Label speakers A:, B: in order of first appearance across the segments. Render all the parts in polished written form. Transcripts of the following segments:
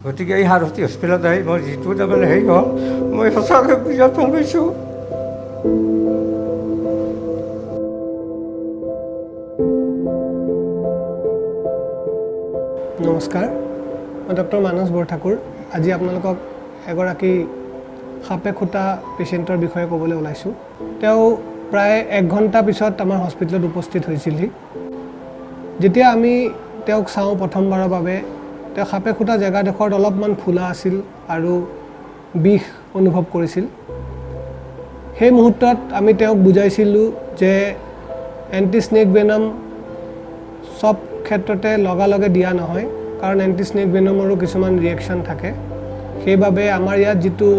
A: গতিকে এই সাৰথি হস্পিটেলত আহি মই যিটো তাৰমানে হেৰি হ'ল, মই সঁচাকৈ বিৰাট ভাল পাইছোঁ।
B: নমস্কাৰ, মই ডক্টৰ মানস বৰঠাকুৰ। আজি আপোনালোকক এগৰাকী সাপে খুটা পেচেণ্টৰ বিষয়ে ক'বলৈ ওলাইছোঁ। তেওঁ প্ৰায় 1 ঘণ্টা পিছত আমাৰ হস্পিটেলত উপস্থিত হৈছিলহি। যেতিয়া আমি তেওঁক চাওঁ প্ৰথমবাৰৰ বাবে, তেওঁ সাপে খুটা জেগাডোখৰত অলপমান ফুলা আছিল আৰু বিষ অনুভৱ কৰিছিল। সেই মুহূৰ্তত আমি তেওঁক বুজাইছিলোঁ যে এণ্টি স্নেক ভেনম চব ক্ষেত্ৰতে লগালগে দিয়া নহয়, কাৰণ এণ্টি স্নেক ভেনমৰো কিছুমান ৰিয়েকশ্যন থাকে। সেইবাবে আমাৰ ইয়াত যিটো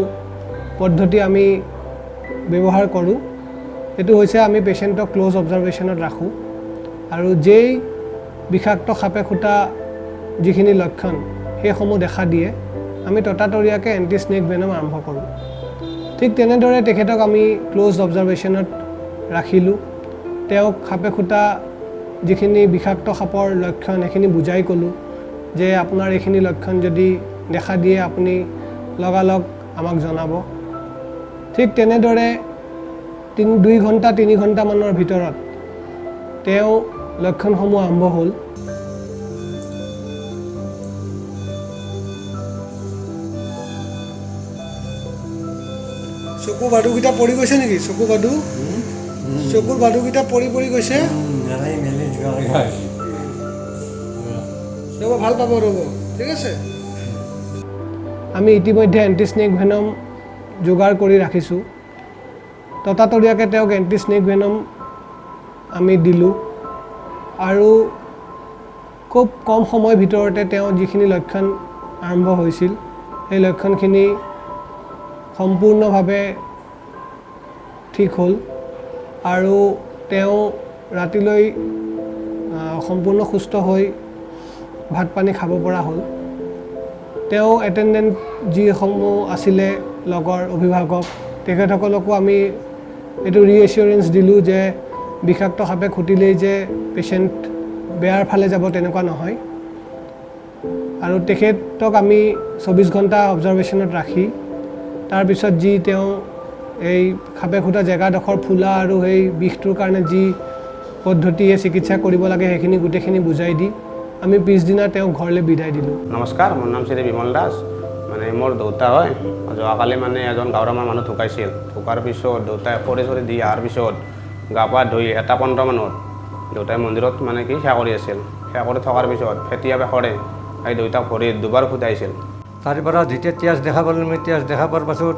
B: পদ্ধতি আমি ব্যৱহাৰ কৰোঁ, সেইটো হৈছে আমি পেচেণ্টক ক্ল'জ অবজাৰভেশ্যনত ৰাখোঁ আৰু যেই বিষাক্ত সাপে খুটা যিখিনি লক্ষণ সেইসমূহ দেখা দিয়ে, আমি ততাতৈয়াকৈ এণ্টি স্নেক ভেনম আৰম্ভ কৰোঁ। ঠিক তেনেদৰে তেখেতক আমি ক্ল'জ অবজাৰভেশ্যনত ৰাখিলোঁ। তেওঁক সাপে খুটা যিখিনি বিষাক্ত সাপৰ লক্ষণ সেইখিনি বুজাই ক'লোঁ যে আপোনাৰ এইখিনি লক্ষণ যদি দেখা দিয়ে আপুনি লগালগ আমাক জনাব। ঠিক তেনেদৰে 2 ঘণ্টা 3 ঘণ্টামানৰ ভিতৰত তেওঁ লক্ষণসমূহ আৰম্ভ হ'ল। চকু বাদুকেইটা পৰি গৈছে নেকি? চকু বাদু? চকুৰ বাদুকেইটা পৰি পৰি গৈছে? ৰ'ব, ভাল পাব, ৰ'ব, ঠিক আছে। আমি ইতিমধ্যে এণ্টি স্নেক ভেনম যোগাৰ কৰি ৰাখিছোঁ। ততাতৈয়াকৈ তেওঁক এণ্টি স্নেক ভেনম আমি দিলোঁ আৰু খুব কম সময়ৰ ভিতৰতে তেওঁ যিখিনি লক্ষণ আৰম্ভ হৈছিল সেই লক্ষণখিনি সম্পূৰ্ণভাৱে ঠিক হ'ল আৰু তেওঁ ৰাতিলৈ সম্পূৰ্ণ সুস্থ হৈ ভাত পানী খাব পৰা হ'ল। তেওঁ এটেণ্ডেণ্ট যিসমূহ আছিলে লগৰ অভিভাৱক, তেখেতসকলকো আমি এইটো ৰিএচিয়ৰেঞ্চ দিলোঁ যে বিষাক্ত সাপে খুটিলেই যে পেচেণ্ট বেয়াৰ ফালে যাব তেনেকুৱা নহয়। আৰু তেখেতক আমি 24 ঘণ্টা অবজাৰভেশ্যনত ৰাখি তাৰপিছত যি তেওঁ এই সাপে খুটা জেগাডোখৰ ফুলা আৰু সেই বিষটোৰ কাৰণে যি পদ্ধতিয়ে চিকিৎসা কৰিব লাগে সেইখিনি গোটেইখিনি বুজাই দি আমি পিছদিনা তেওঁক ঘৰলৈ বিদায় দিলোঁ।
C: নমস্কাৰ, মোৰ নাম শ্ৰী বিমল দাস। মোৰ দেউতা হয়। যোৱাকালি এজন গাঁৱৰ আমাৰ মানুহ ঢুকাইছিল। ঢুকাৰ পিছত দেউতাই খৰি চৰি দি অহাৰ পিছত গা পা ধুই 1:15 মানত দেউতাই মন্দিৰত সেৱা কৰি আছিল। সেৱা কৰি থকাৰ পিছত ফেটিয়া বেখৰে এই দেউতাক ভৰিত দুবাৰ ফুটাইছিল।
A: তাৰ পৰা যেতিয়া তেজ দেখা পালোঁ, মই তেজ দেখা পোৱাৰ পাছত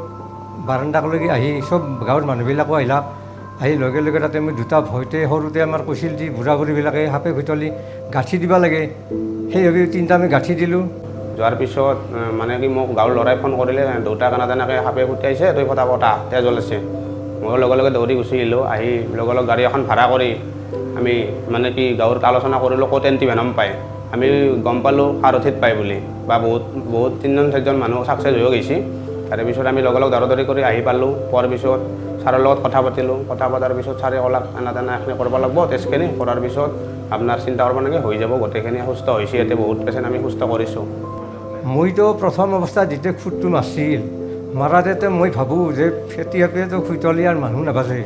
A: বাৰাণ্ডাকলৈকে আহি চব গাঁৱৰ মানুহবিলাকো আহিলাক। আহি লগে লগে তাতে মই দুটা ভয়তে সৰুতে আমাৰ কৈছিল যি বুঢ়া বুঢ়ীবিলাকে সাপে খুটলি গাঁঠি দিব লাগে, সেই ভাবি তিনিটা আমি গাঁঠি দিলোঁ।
C: যোৱাৰ পিছত মোক গাঁৱৰ ল'ৰাই ফোন কৰিলে, দেউতাক এনে তেনেকৈ সাপে খুটিয়াইছে, তই ফটাফট আহ, তেজ ওলাইছে। ময়ো লগে লগে দৌৰি গুচি আহিলোঁ। আহি লগে লগে গাড়ী এখন ভাড়া কৰি আমি গাঁৱত আলোচনা কৰিলোঁ ক'ত এণ্টি ভেনম পায়। আমি গম পালোঁ সাৰথিত পায় বুলি, বা বহুত তিনিজন চাৰিজন মানুহ ছাকচেছ হৈও গৈছে। তাৰে পিছত আমি লগে লগে দৌৰা দৌৰি কৰি আহি পালোঁ। পোৱাৰ পিছত ছাৰৰ লগত কথা পাতিলোঁ। কথা পতাৰ পিছত ছাৰে ক'লাক এনে তেনে এইখিনি কৰিব লাগিব, টেষ্টখিনি কৰাৰ পিছত আপোনাৰ চিন্তা কৰিব নালাগে, হৈ যাব, গোটেইখিনি সুস্থ হৈছে। ইয়াতে বহুত পেচেণ্ট আমি সুস্থ কৰিছোঁ।
A: মইতো প্ৰথম অৱস্থাত যেতিয়া খুঁটটো মাৰছিল, মাৰাতে মই ভাবোঁ যে ফেটি সাপেতো খুঁটলি আৰু মানুহ নাবাচে।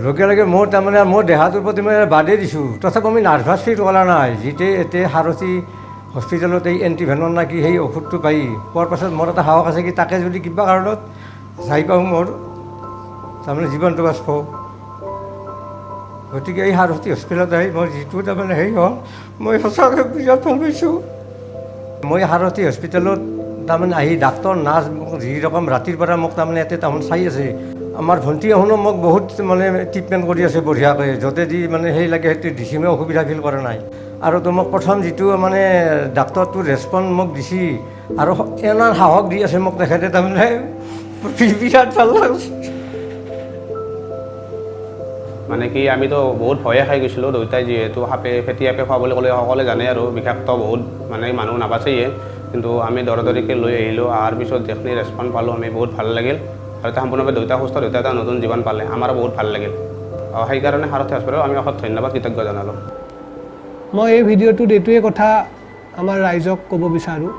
A: লগে লগে মোৰ তাৰমানে মোৰ দেহাটোৰ প্ৰতি মই বাদেই দিছোঁ। তথাপি আমি নাৰ্ভাছ ফিল কৰা নাই। যেতিয়া এতিয়া সাৰথি হস্পিটেলত এই এণ্টিভেনম না কি সেই ঔষধটো পাই পোৱাৰ পাছত মোৰ এটা সাহস আছে কি তাকে যদি কিবা কাৰণত যাই পাওঁ মোৰ তাৰমানে জীৱনটো বাচব। গতিকে এই সাৰথি হস্পিটেলত আহি মই যিটো তাৰমানে হেৰি হ'ল, মই সঁচাকৈ বিৰাট ভাল পাইছোঁ। মই সাৰথি হস্পিটেলত তাৰমানে আহি ডাক্তৰ নাৰ্ছ মোক যি ৰকম ৰাতিৰ পৰা মোক তাৰমানে ইয়াতে তাহোন চাই আছে। আমাৰ ভণ্টি এখনো মোক বহুত ট্ৰিটমেণ্ট কৰি আছে বঢ়িয়াকৈ, য'তে যি সেই লাগে সেইটো দিছি, মই অসুবিধা ফিল কৰা নাই। আৰু তো মোক প্ৰথম যিটো ডাক্তৰটোৰ ৰেচপঞ্চ মোক দিছি আৰু ইমান সাহস দি আছে মোক তেখেতে, তাৰমানে বিৰাট ভাল লাগছে।
C: আমিতো বহুত ভয়ে খাই গৈছিলোঁ। দেউতাই যিহেতু সাপে ফেটি সাপে খোৱা বুলি ক'লে সকলোৱে জানে আৰু বিষাক্ত বহুত মানুহ নাবাচেয়ে। কিন্তু আমি দৌৰা দৌৰিকৈ লৈ আহিলোঁ। অহাৰ পিছত যিখিনি ৰেচপঞ্চ পালোঁ আমি বহুত ভাল লাগিল। আৰু এতিয়া সম্পূৰ্ণভাৱে দেউতা সুস্থ, দেউতা এটা নতুন জীৱন পালে, আমাৰো বহুত ভাল লাগিল। সেইকাৰণে সাৰথি হস্পিটেলত আমি অশেষ ধন্যবাদ কৃতজ্ঞ জনালোঁ।
B: মই এই ভিডিঅ'টোত এইটোৱে কথা আমাৰ ৰাইজক ক'ব বিচাৰোঁ।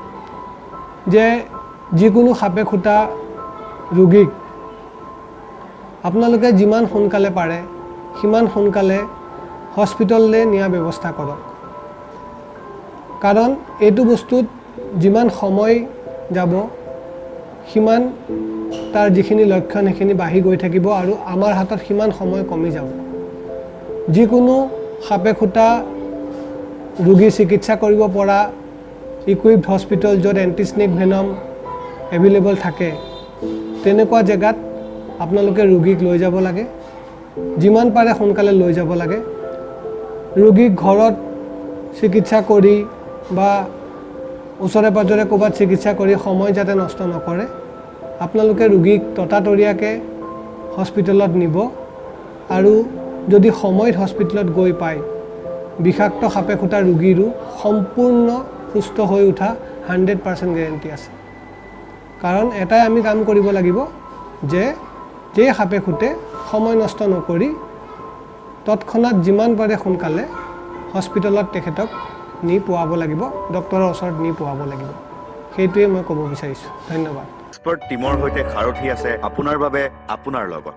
B: যে যিকোনো সাপে খুটা ৰোগীক আপোনালোকে যিমান সোনকালে পাৰে সিমান সোনকালে হস্পিটেললৈ নিয়াৰ ব্যৱস্থা কৰক। কাৰণ এইটো বস্তুত যিমান সময় যাব, সিমান তাৰ যিখিনি লক্ষণ সেইখিনি বাঢ়ি গৈ থাকিব আৰু আমাৰ হাতত সিমান সময় কমি যাব। যিকোনো সাপে খুটা ৰোগীৰ চিকিৎসা কৰিব পৰা ইকুইপড হস্পিটেল, য'ত এণ্টি স্নেক ভেনম এভেইলেবল থাকে, তেনেকুৱা জেগাত আপোনালোকে ৰোগীক লৈ যাব লাগে। যিমান পাৰে সোনকালে লৈ যাব লাগে। ৰোগীক ঘৰত চিকিৎসা কৰি বা ওচৰে পাঁজৰে ক'ৰবাত চিকিৎসা কৰি সময় যাতে নষ্ট নকৰে। আপোনালোকে ৰোগীক ততাতৈয়াকৈ হস্পিটেলত নিব আৰু যদি সময়ত হস্পিটেলত গৈ পায়, বিষাক্ত সাপে খুটা ৰোগীৰো সম্পূৰ্ণ সুস্থ হৈ উঠা 100% গেৰেণ্টি আছে। কাৰণ এটাই আমি কাম কৰিব লাগিব যে যে সাপে খুটে সময় নষ্ট নকৰি তৎক্ষণাত যিমান পাৰে সোনকালে হস্পিটেলত তেখেতক নি পোৱাব লাগিব, ডক্টৰৰ ওচৰত নি পোৱাব লাগিব। সেইটোৱে মই ক'ব বিচাৰিছোঁ। ধন্যবাদ।
D: এক্সপাৰ্ট টীমৰ সৈতে সাৰথি আছে আপোনাৰ বাবে, আপোনাৰ লগত।